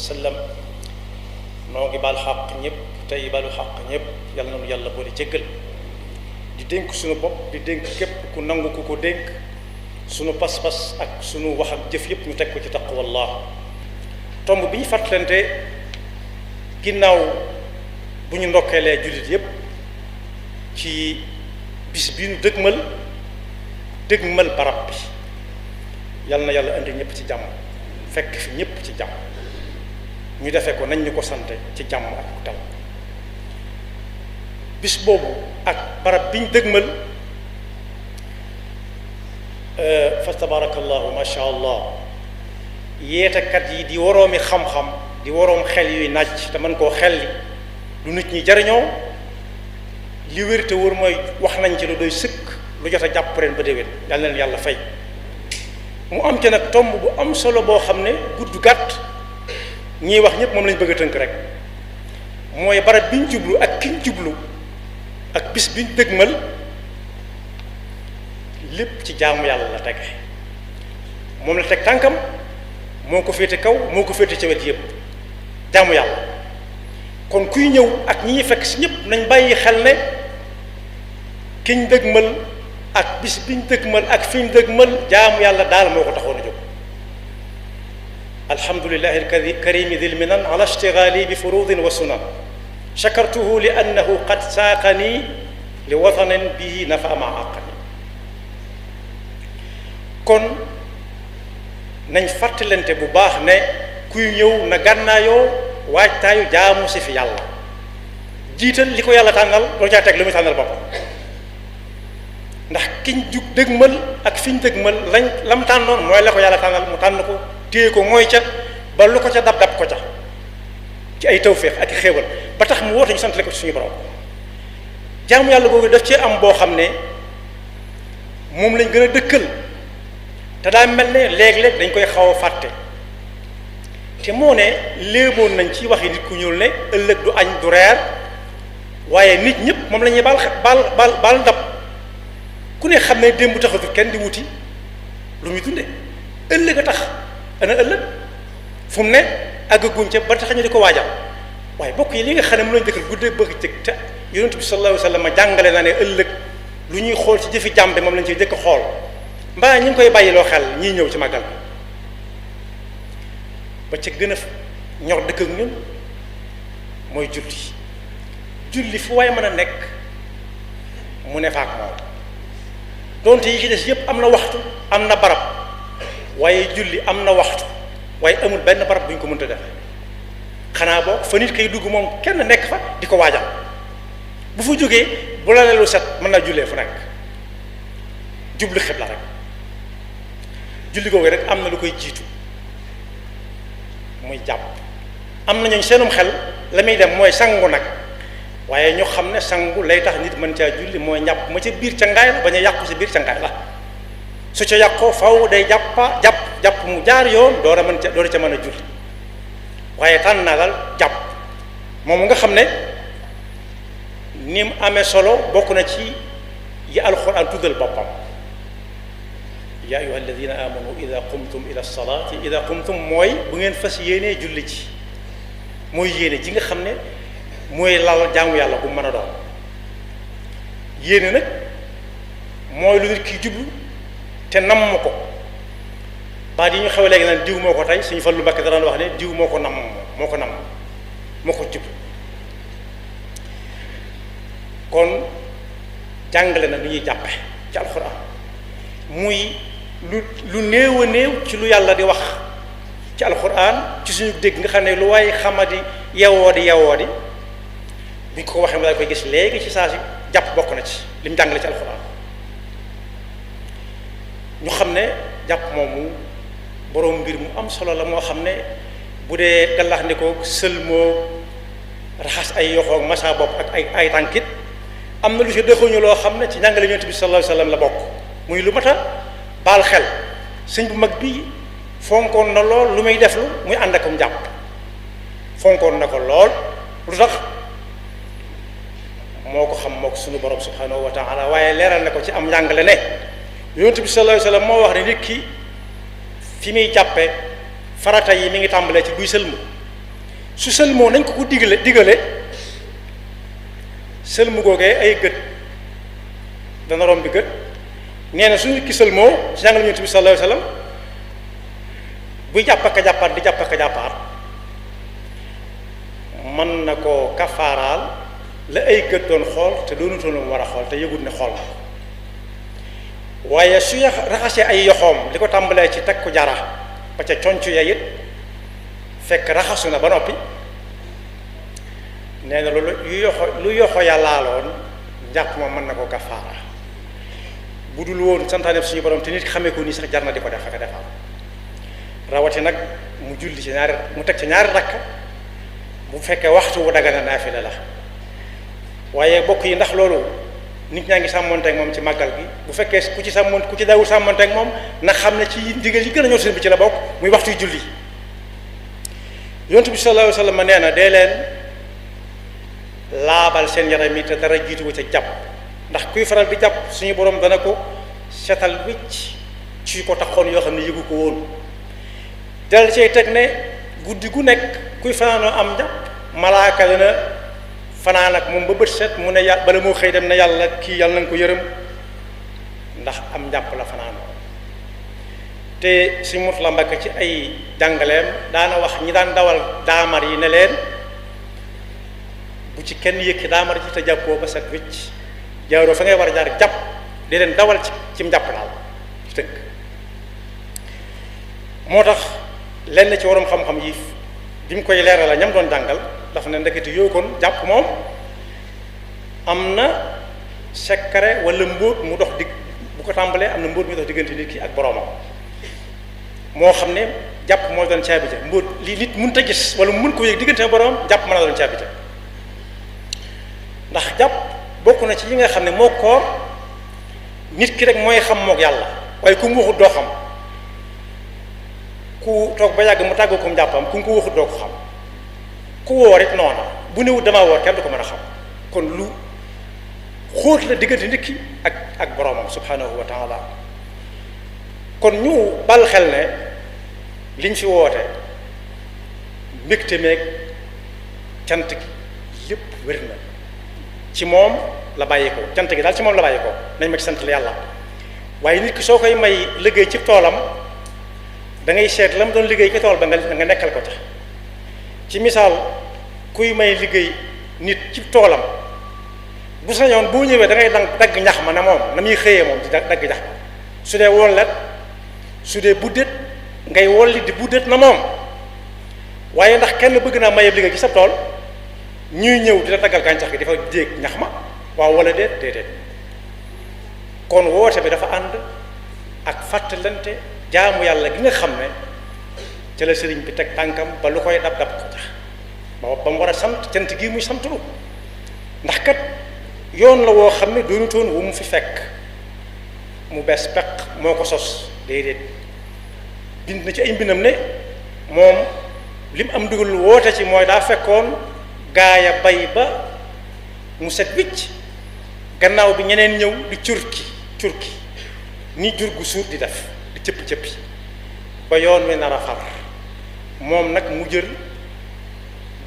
sallam noo ngi baal xaq ñëpp tey balu xaq ñëpp yàlla na nu yàlla boole jéggal di dénk suñu bopp di dénk képp ku nangu ku ko dénk sunu pas-pas ak sunu wax ak jëf yëpp ñu teg ko ci taqwallah tomb bi ñu fàttalante ginnaaw bu ñu ndokkeelee jullit yëpp ci bis bi ñu dëgmal barab bi yal na yàlla indi ñëpp ci jàmm fekk fi ñëpp ci jàmm ñu defee ko nañ ñu ko sante ci jàmm ak tal bis boobu ak barab bi ñu dëgmal fa tabarakallahu ma sha allah yeetekat yi di woroomi xam-xam di woroom xel yuy nàcc te mën koo xelli lu nit ñi jariñoo li wér te wóor mooy wax nañ ci lu doy sëkk lu jot a jàpp ren ba déwén yal na leen yàlla fay mu am ci nag tomb bu am solo boo xam ne gudd gàtt ñiy wax ñëpp moom lañ bëgg a tënk rek mooy barab biñ jublu ak kiñ jublu ak bis biñ dëgmal lépp ci jaamu yàlla la tege moom la teg tànkam moo ko féete kaw moo ko féete ca wet yëpp jaamu yàlla kon kuy ñëw ak ñi ñuy fekk si ñëpp nañ bàyyi xel ne kiñ dëgmal ak bis biñ dëgmal ak fiñ dëgmal jaamu yàlla daal moo ko taxoon a jóg alhamdulillahi alkarimi dil minan ala ishtigali bi furudin wa sunan shakartuhu li annahu qad saaqani li watanin bihi nafa ma aqani kon nañ fàttalante bu baax ne kuy ñëw na gànnaayoo waajtaayu jaamu si fi yàlla jiital li ko yàlla tànnal loo caa teg lu muy tànnal boppam ndax kiñ jug dëgmal ak fiñ dëgmal lam tànnoon mooy la ko yàlla tànnal mu tànn ko téye ko mooy ca ba lu ko ca dab ko ca ci ay tawféex ak i xéewal ba tax mu woote ñu santale ko ci suñu borom jaamu yàlla googu daf cee am boo xam ne moom lañ gën a dëkkal te daa mel ne léeg-léeg dañ koy xaw a fàtte te moo ne léeboon nañ ci waxi nit ku ñuul ne ëllëg du añ du reer waaye nit ñëpp moom la ñuy baal ndab ku ne xam ne démb taxatul kenn di wuti lu muy dunde ëllëg a tax ana ëllëg fu mu ne àggaguñ ca ba tax ñu di ko waajal waaye bokk yi li nga xam ne mu lañ dëkkal guddee bëgg cëg te yonent bi sallallahu alayhi wa sallam jàngale na ne ëllëg lu ñuy xool ci jëfi jàmbe moom lañ ciy jëkk xool mbaa ñu ngi koy bàyyiloo xel ñiy ñëw ci màggal ba ca gën a ñor dëkk ak ñun mooy julli fu waaye mën a nekk mu ne faak moom donte yi ci des yépp am na waxtu am na barab waaye julli am na waxtu waaye amul benn barab bu ñu ko mënta defe xanaa boo fa nit kay dugg moom kenn nekk fa di ko waajal bu fa jógee bu la leelu set mën naa jullee fu nekk jublu xibla rek julli googu rek am na lu koy jiitu muy jàpp am na ñooñ seenum xel la muy dem mooy sangu nag waaye ñu xam ne sangu lay tax nit mën caa julli mooy njàpp ma ca biir ca ngaay la bañ a yàqu si biir ca ngaay la su ca yàqoo faw day jàpp mu jaar yoon door a ca mën a julli waaye tànn naa daal jàpp moom nga xam ne ni mu amee solo bokk na ci yi alxuraan tuddal boppam yaa ayyuha alladina amanu ida qumtum ila salaati ida qumtum mooy bu ngeen fas yéenee julli ci mooy yéene ji nga xam ne mooy lal jaamu yàlla bu mën a doon yéene nag mooy lu nit ki jublu te namm ko baat yi ñu xew léegi naan diw moo ko tey suñu Fallu Mbàkke daan wax ne diw moo ko namm moo ko jublu kon jàngale na lu ñuy jàppe ci alxuraan muy lu néew a néew ci lu yàlla di wax ci alxuraan ci suñu dégg nga xam ne lu waaye xamadi yewoo di bi ñu ko waxee mu daal koy gis léegi ci saa si jàpp bokk na ci li mu jàngale ci alxuraan ñu xam ne jàpp moomu boroom mbir mu am solo la moo xam ne bu dee gallax ndikoo sëlmoo raxas ay yoxoog masa bopp ak ay tànkit am na lu ci dëxuñu loo xam ne ci njàngale Yonent bi sallallahu alayhi wa sallam la bokk muy lu mat a baal xel sëñ bu mag bi fonkoon na lool lu muy def lu muy ànd akum jàpp fonkoon na ko lool lu tax moo ko xam moo ko suñu borom subhanahu wa taala waaye leeral na ko ci am njàngale ne Yonent bi sallallahu alayhi wa sallam moo wax ne nit ki fi muy jàppe farata yi mi ngi tàmbalee ci buy sëlmu su sëlmoo nañ ko digale sëlmu googee ay gët dana romb bi gët nee na suñu ki sëlmoo ci jàngal Yonent bi sallallahu alayhi wasallam buy jàpp ak a jàppaat di jàpp ak a jàppaat mën na koo kafaaraal la ay gët doon xool te doonutoon lu mu war a xool te yëgut ne xool na ko waaye su raxasee ay yoxoom li ko tàmbalee ci teg ko jara ba ca conc ya it fekk raxasu na ba noppi nee na loolu lu yoxo ya laaloon njàpp ma mën na ko kafaara bu dul woon santaane suñu borom te nit xamee ko nii sax jar na di ko def ak a defal rawati nag mu julli ci ñaari mu teg ci ñaari rakk bu fekkee waxtu wu dagana naafila la waaye bokk yi ndax loolu nit ñaa ngi sàmmonteeg moom ci màggal gi bu fekkee ku ci daawul sàmmonteeg moom na xam ne ci ndigal yi gën a ñor seen bi ci la bokk muy waxtu yu julli Yonent bi sallallahu alayhi wa sallam nee na dee leen laabal seen yaram yi te dara jiitu ko ca jàpp ndax kuy faral di jàpp suñu borom dana ko setal wicc ci ko taxoon yoo xam ne yëgu ko woon del cay teg ne guddi gu nekk kuy fanaanoo am njàpp malaaka dana fanaan ak moom ba bët set mu ne yàlla bala moo xëy dem ne yàlla kii yàlla na nga ko yërëm ndax am njàpp la fanaanoo te si mut la Mbàkke ci ay jàngaleem daana wax ñi daan dawal daamar yi ne leen bu ci kenn yëkki daamar ji te jàppoo ba set wicc jaaroo fa ngay war a jaar jàpp di leen dawal ci njàpp daal ci tënk moo tax lenn ci waroom xam-xam yi bi mu koy leeral la ñam doon jàngal dafa ne ndeketi yoo kon jàpp moom am na secret wala mbóot mu dox dig bu ko tàmbalee am na mbóot mu dox diggante nit ki ak boroomam moo xam ne jàpp moo doon caabi ja mbóot li nit mënut a gis wala mu mën ko yëg diggante ak boroomam jàpp mën a doon caabi ja ndax jàpp bokk na ci yi nga xam ne moo koor nit ki rek mooy xam mook yàlla waaye ku mu waxut doo xam ku toog ba yàgg mu tàggoo ko mu jàppam ku ko waxut doo ko xam ku woor it noona bu newut damaa woor kenn du ko mën a xam kon lu xóot la diggante nit ki ak boroomam subhanahu wa taala kon ñu bal xel ne liñ fi woote mbégte meeg cant gi lépp wér na ci moom la bàyyi ko cant gi daal ci moom la bàyyi ko nañ ma ci sant la yàlla waaye nit ki soo koy may liggéey ci toolam da ngay seet la mu doon liggéey ci tool ba nga nekkal ko ca ci misaal kuy may liggéey nit ci toolam bu sañoon boo ñëwee da ngay dagg ñax ma ne moom na muy xëyee moom di dagg ñax ma su dee wollet su dee buddet ngay wolli di buddet na moom waaye ndax kenn bëgg naa mayeb liggéey ci sa tool ñuy ñëw di la daggal gàncax gi dafa déeg ñax ma waaw wala déedéet kon woote bi dafa ànd ak fàttalante jaamu yàlla gi nga xam ne ca la sëriñ bi teg tànkam ba lu koy dab ko tax ba mu war a sant cant gii muy santlu ndax kat yoon la woo xam ne doonutoon wu mu fi fekk mu bees peq moo ko sos déedéet bind na ci ay mbindam ne moom li mu am dugal woote ci mooy daa fekkoon gaaya bay ba mu set wicc gannaaw bi ñeneen ñëw di curki ni jur gu suur di def di cëppi ba yoon wi nar a far moom nag mu jël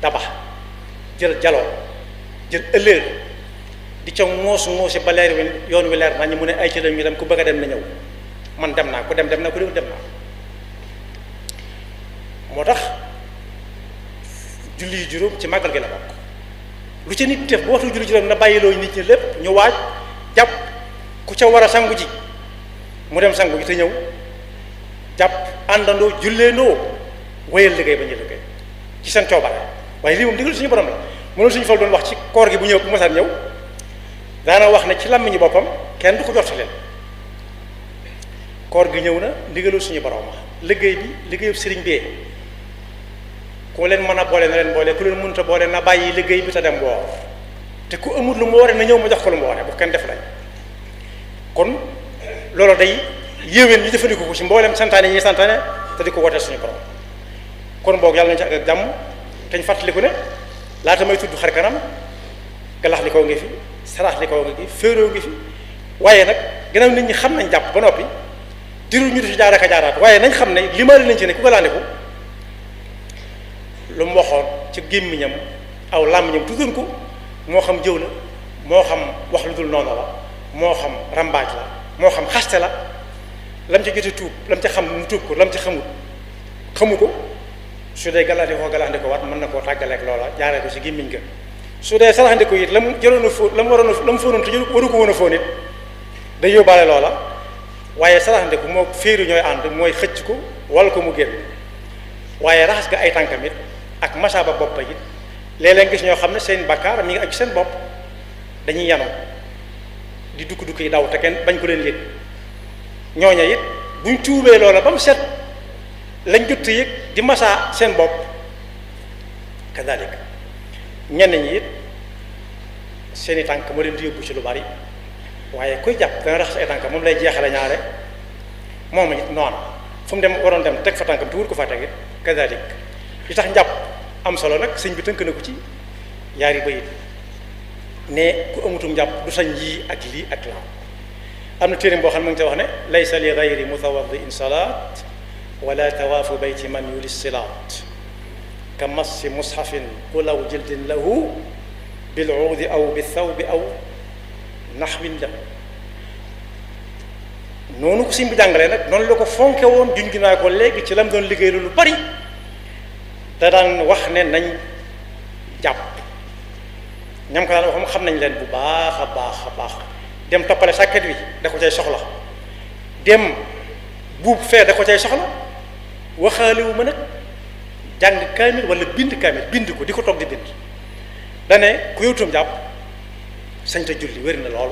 daba jël jaloo jël ëllëer di ca moosi ba leer wi yoon wi leer nañu mu ne ay ci dem ñu dem ku bëgg a dem na ñëw man dem naa ku dem na ku dem naa moo tax julli juróom ci màggal gi la bokk lu ca nit def bu waxtu julli juróom na bàyyiloo nit ñi lépp ñu waaj jàpp ku ca war a sangu ji mu dem sangu ji te ñëw jàpp àndandoo julleendoo wéyal liggéey ba ñu liggéey ci seen coobare waaye lii moom digal suñu borom la mënul suñu fal doon wax ci koor gi bu ñëw bu masaan ñëw daana wax ne ci làmmiñu boppam kenn du ko jot leen koor gi ñëw na ndigalul suñu borom liggéey bi liggéeyu sëriñ bee ku leen mën a boole na leen boole ku leen mënut a boole na bàyyi liggéey bi te dem woor te ku amul lu mu woore na ñëw ma jox ko lu mu woore bu kenn def lañ kon loolu day yéwén ñu jëfandikoo ko ci mboolem santaane yi santaane te di ko wooteel suñu borom kon boog yàlla nañu ci ak jàmm te ñu fàttaliku ne laata may tudd xar kanam galax li kaw ngi fi sarax li kaw ngi fi féeróo ngi fi waaye nag gannaaw nit ñi xam nañ jàpp ba noppi diru ñu di fi jaar ak a jaaraat waaye nañ xam ne limaali nañ ci ne ku galaandiku lu mu waxoon ci gémmiñam aw làmmiñam tuddoon ko moo xam jëw la moo xam wax lu dul noonu la moo xam rambaaj la moo xam xaste la lam ci joti tuub lam ci xam mu tuub ko lam ci xamu ko su dee galaxndi ko wat mën na koo tàggaleeg loola jaaree ko ci gémmiñ ga su dee saraxandi ko it la mu jëloon a fóon la mu waroon a la mu fóonoon te waru ko woon a fóon it day yóbbaale loola waaye saraxandi ko moo féeri ñooy ànd mooy xëcc ko wal ko mu génn waaye raxas ga ay tànkam it ak masa ba bopp it léeg-léeg gis ñoo xam ne seen bakkaar mi ngi aju seen bopp dañuy yanoo di dukk yi daw te kenn bañ ko leen yëg ñooña it buñ tuubee loola ba mu set lañ jot yëg di masa seen bopp kadalik ñenn ñi it seeni tànk moo leen di yóbbu ci lu bari waaye kuy jàpp dana raxas ay tànk moom lay jeexale ñaare moom it noonu fu mu dem waroon dem teg fa tànkam te wur ko fa teg it kadalik li tax njàpp am solo nag sëñ bi tënk na ko ci yaari bayit ne ku amutum njàpp du sañ yii ak lii ak laa am na téerim boo xam ne mu ngi ca wax ne laysa li gayri mutawaddiin salaat wala tawaafu bayti man yuli silaat ka massi mushafin kulaw jildin lahu bil uudi aw bi thawbi aw naxwin la noonu ko sëñ bi jàngalee nag noonu la ko fonke woon junj naa ko léegi ci lam doon liggéey lu bari da daan wax ne nañ jàpp ñam ko daan wax xam nañ leen bu baax a baax dem toppale sàkket wi da ko cay soxla dem buub fee da ko cay soxla waxaaliwu ma nag jàng kaamil wala bind kaamil bind ko di ko toog di bind dane ku yowtum jàpp sañ ta julli wér na lool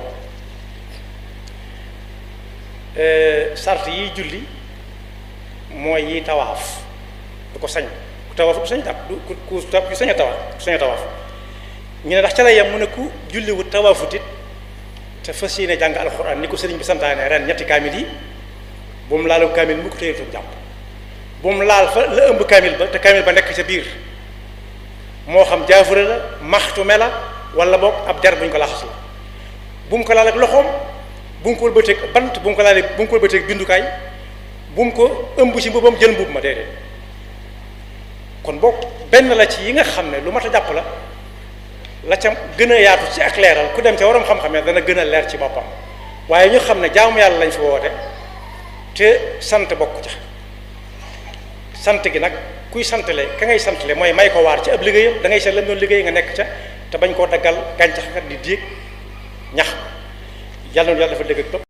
sart yi julli mooy yi tawaaf du ko sañ ku tawaaf du sañ jàpp ku sañ a tawaaf ñu ne ndax ca la yem mu ne ku julliwut tawaafut it te fas yéene jàng alxuraan ni ko sëriñ bi santaane ren ñetti kaamil yi bu mu laalu kaamil mu ko téyetum jàpp bu mu laal fa la ëmb kaamil ba te kaamil ba nekk ca biir moo xam jaafure la maxtume la wala boog ab jar bu ñu ko laxas la bu mu ko laal ak loxoom bu mu ko wëlbateeg bant bu mu ko laalee bu mu ko wëlbateeg bindukaay bu mu ko ëmb ci mbubam jël mbub ma déedéet kon boog benn la ci yi nga xam ne lu mat a jàpp la ca gën a yaatu ci ak leeral ku dem ca waroom xam-xam ne dana gën a leer ci boppam waaye ñu xam ne jaamu yàlla lañ fi woote te sant bokk ca sant gi nag kuy santale ka ngay santale mooy may ko waar ci ab liggéeyam da ngay seet lam doon liggéey nga nekk ca te bañ koo daggal gàncax kat di déeg ñax yàlla na yàlla dafa dégg ak topp